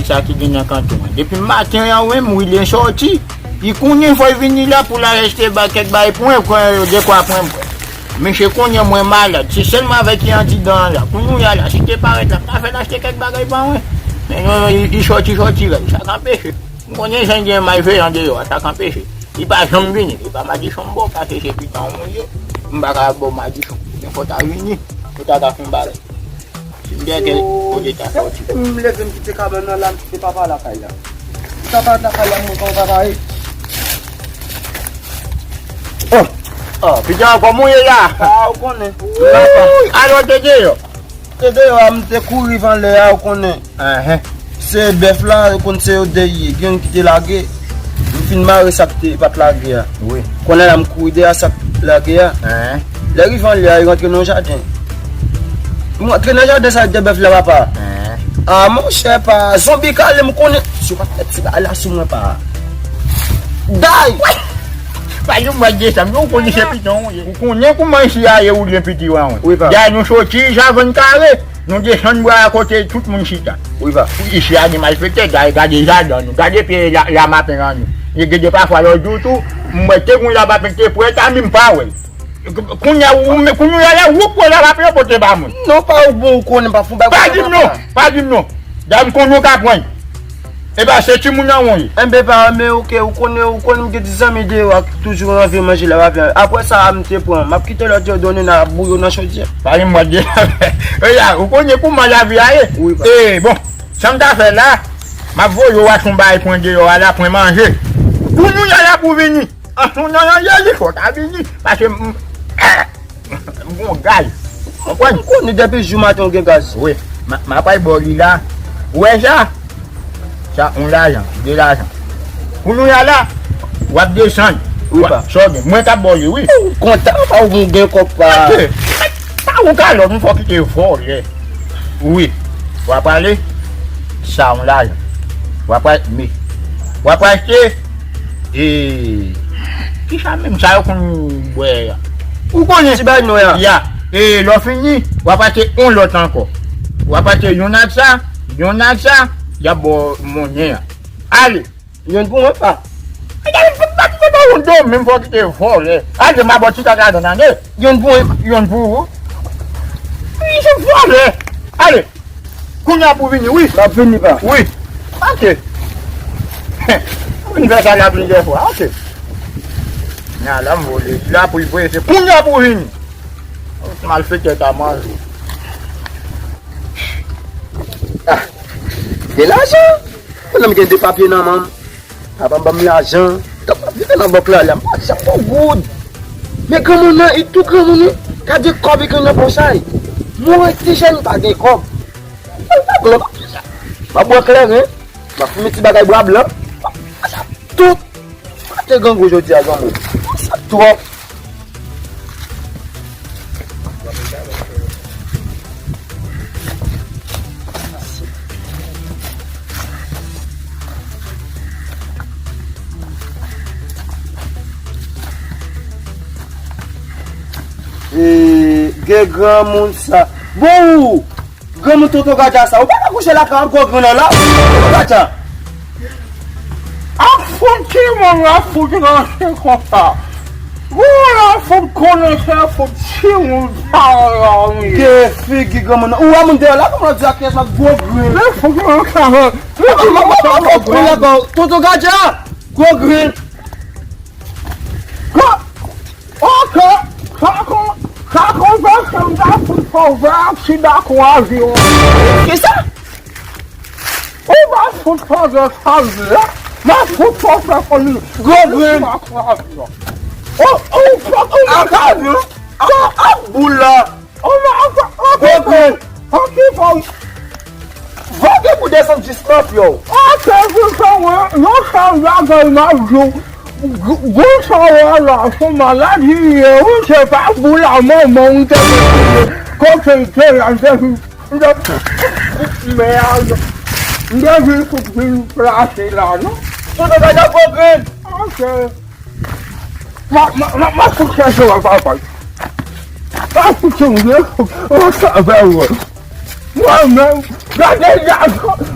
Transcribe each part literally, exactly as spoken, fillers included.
Sa ki gen nan kanton an. Depi maten an, wi, m William sòti. Li konnen fò l vini la pou l al achte ba-, kèk bagay pou mwen, dekwa pou mwen. Mesye, kounye a mwen malad. Se sèlman avèk li andidan an la. Kounye a la, si te parèt la, m ta fè l achte kèk bagay pa mwen. Men non, li, li sòti, sòti rèd. Sa k anpeche. M konnen jan gen malveyan deyò a, sa k anpeche. Li pa janm vini. Li pa madichon m ba w, paske se pitit ou m ye. M pa ka ba w madichon. Men fò w ta vini. Fò w ta ka fè yon bagay. Si m gen kote ta sòti. M leve m kite kabann nan la, m kite papa lakay la. Papa lakay la, mwen kon papa e. Oh! Oh, pitit an, kòman w ye la? Ah, ou konnen. Wouy! Alò, te deyò? Te deyò a, m te kouri van lè a, ou konnen. Enhen. Se bèf la, ou konn se yo de ye, gen youn ki te lage. M fin mare sa k te pa t lage a. Wi. Kounye a la, m kouri dèyè sa k lage a. Enhen. Lè rive anlè a, li rantre nan jaden. M rantre nan jaden sa, de bèf la, papa. Enhen. Ah, monchè, pa zonbi kale, m konnen. Si w pa t fè ti bagay la sou mwen, pa. Day! Pa yon mwa de sanm, non, ou konnen se piton, wi. Ou konnen kouman isi a ye, ou gen piti wa, wi. Wi, pa. Day, nou soti, javann kare. Nou desann bwa a kote tout moun chita. Wi, pa. Isi a gen malfektè, gade, gade jaden nou, gade pye la, lamapen an nou. E gen de pafwa lòt jou tou, m wè te gon lamapen te prèt a, men m pa wè l. Kounye a, ou, men kounye a la, ou pran lamapen an pote ba mwen. Non, pa ou bon, ou konnen m pa fon bagay. Pa di m non, pa di m non. Dam konnen w ka pran. E pa se timoun nan ou ye. Enben pa, men oke, ou konnen, ou konnen m gen ti zanmi deyò a ki toujou anvi manje lavavyè. Apre sa a, m te pran. M ap kite lòt yo donnen nan ap bouyon nan chodyè. Pa gen mòd de lavavyè. E ya, ou konnen kouman lavi a ye? Wi, pa. E bon, sa m ta fè la, m ap voye w achte yon bagay pran deyò a la, pran manje. Pou moun nan la pou vini. An, moun nan la, li fò ta vini. Paske m, Bon gaz. Konprann? M konnen depi jou maten ou gen gaz. Wi. M a, m a pral ba w li la. Ou wè sa? Sa, yon lajan, de lajan. Kounye a la, w ap desann. Wi, pa. Sa w gen? Mwen k ap ba w li, wi. Ou kontan, pa ou gen kòb, pa. Ate, pa ou ka lòt, m fò kite vòlè. Wi. W ap ale, sa, yon lajan. W ap al, men. W ap achte E, kisa menm sa yo konn bwè a? Ou konnen ti bagay nou ya. Ya. E, lè w fini, w ap achte yon lòt ankò. W ap achte youn ak sa, youn ak sa, y ap ba w monnen an. Ale. Youn pou mwen, pa. E, gade, pa, pa, pa, pa, yon do, menm fò kite vòlè. Ale, m a ba w ti kaka dan, tande. Youn pou mwen. Youn pou ou. Li se vòlè. Ale. Kounye a pou vini, wi. M ap vini, pa. Wi. Ok. Mwen fè sa la plizyè fwa. Ok. Nya la m vole. La pou l prese. Kounye a pou vini. Malfektè ta manje. Ah. Gen lajan. Mwen menm gen de papye nan men m. Papa m ban m lajan. Tankou ap viv nan bank la, la, m pa janm gon goud. Men granmoun nan, li tou granmoun, wi. Gade kòb li gen nan pòch la, wi. Mwen rete jèn, m pa gen kòb. M ap bwè kleren, m ap fime ti bagay bwa blan. Tout. Pa te grangou jodi a, granmoun. Sa twòp. E, gen granmoun sa. Bon, ou, granmoun tonton Gadja sa, ou pa ka kouche lakay w ap gwo grenn nan la, tonton Gadja. Ap fout timoun, ap fout ranse konsa. Ou la fout konnen se fout timoun sa la, wi. Gen figi granmoun nan. Ou wè moun deyò la, kòman l di ak kiyès la gwo grenn. Men fout ranse. Tonton Gadja, gwo grenn. Ka, ok, ka kon, ka konvèse m ta fout fè w vè aksidan kwaze w. Kisa? Ou va fout fè vè sa vre. M a fout fè w fè konn li. Gwo grenn. Ou, ou, ou, ou, ak avyon. Ak, ak boul la. Gwo grenn. Anki fò. Voye pou desann jis nan pye w. Ate vin fè mwen, yon sèl bagay m ap di w. Gwo sa w wè la, se maladi li ye, wi, se pa boul a manman w te mete kote l te la, m te vin, m te, mèd, m te vin fout vin plase la, non? Tonton Gadja gwo grenn. Ok. Ma, ma, ma, ma fout chèche w, papa. Ma fout chèche w, ou sa fè w. Mwen menm, gade gason,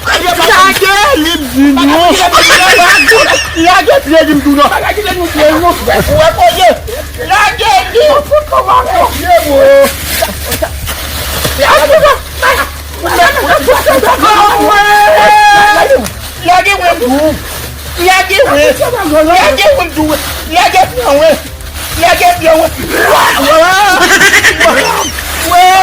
Lage li m di non. Lage pye li m di non. Ou wè kote. Lage li. Lage mwen. Lage mwen tou. Lage mwen. Lage mwen tou. Lage pye mwen. Lage pye mwen. Wè. Wè. Wè.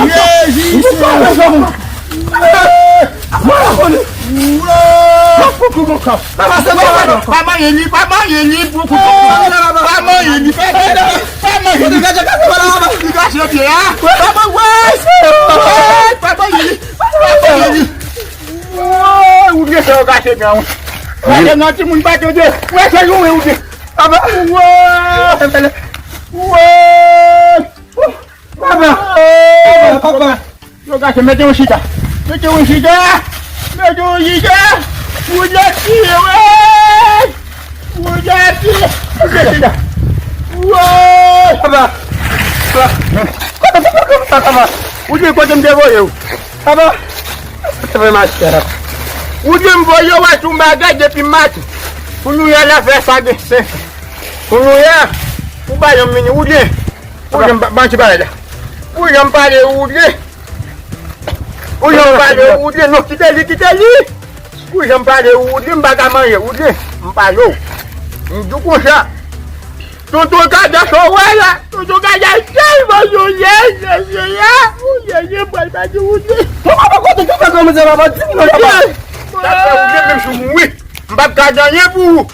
Jezi. Pa manyen li, pa manyen li, pou, pou, pou, pa manyen li, pa manyen li, pa manyen li. Li kache pye a. Pa manyen li, pa manyen li, pa manyen li. Ou gen sa yo kache nan. Kache nan timoun pa tande. Wè se yon ou gen. Papa. Wè. Wè. Papa. Papa. Yo gate, mete yon chita. Mete yon chita. Mete yon chita. Ou dwe tiye, wi. Ou dwe tiye. Mete chita. Woy! Papa! Papa! Papa, papa, papa! Ou di kote m te voye w? Papa! Kote m voye mache a? Ou di m voye w al sou bagay depi maten. Kounye a la fè sa gen senk. Kounye a, ou pa janm vini, ou di. Ou janm pa, ban ti bagay la. Ou janm pale, ou di. Ou janm pale, ou di. Non, kite li, kite li. Ou janm pale, ou di, m pa ka manje, ou di. M pale w. M di w konsa. Tonton Kaja, sa w wè la? Tonton Kaja, sèlman yo ye, ye, ye, ye. Ou ye, ye, pral pa di, ou di. Papa, papa, kote w fè kòmanse, papa? Di m non, papa. Dapre ou, menm si w mouri, m p ap ka di anyen pou ou.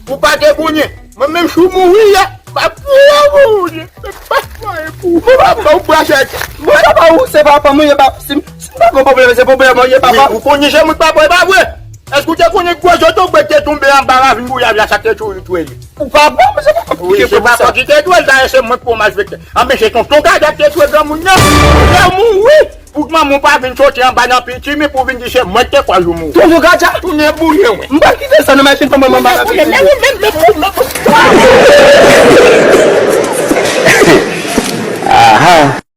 Ou pa te konnen. Mwen menm si w mouri a, m ap kriye pou ou. Mwen pa fè anyen pou ou. Mwen pa fè ou pran chèch. Mwen pa ou, se papa mwen, e pa, si, si m pa gon pwoblèm, se pwoblèm mwen, e papa. Wi, ou konnen se mwen k papa, e pa vre? Èske ou te konnen gwo zotobre te tonbe anba ravin Gouyad la, sa k te touye, touye li? Ou papa, men se pa konplike. Wi, se papa ki te touye l, dayè se mwen k pran malfektè. Anben, se tonton Kaja k te touye granmoun nan. Granmoun, wi. Pou manman w pa vin soti anba nan pitimi pou vin di se mwen ki te kòz ou mouri. Tonton Kaja? Tounen bouye, wi. M pa kite sa nan machin pa manman ba la. Tounen bouye, men ou menm, men ou menm.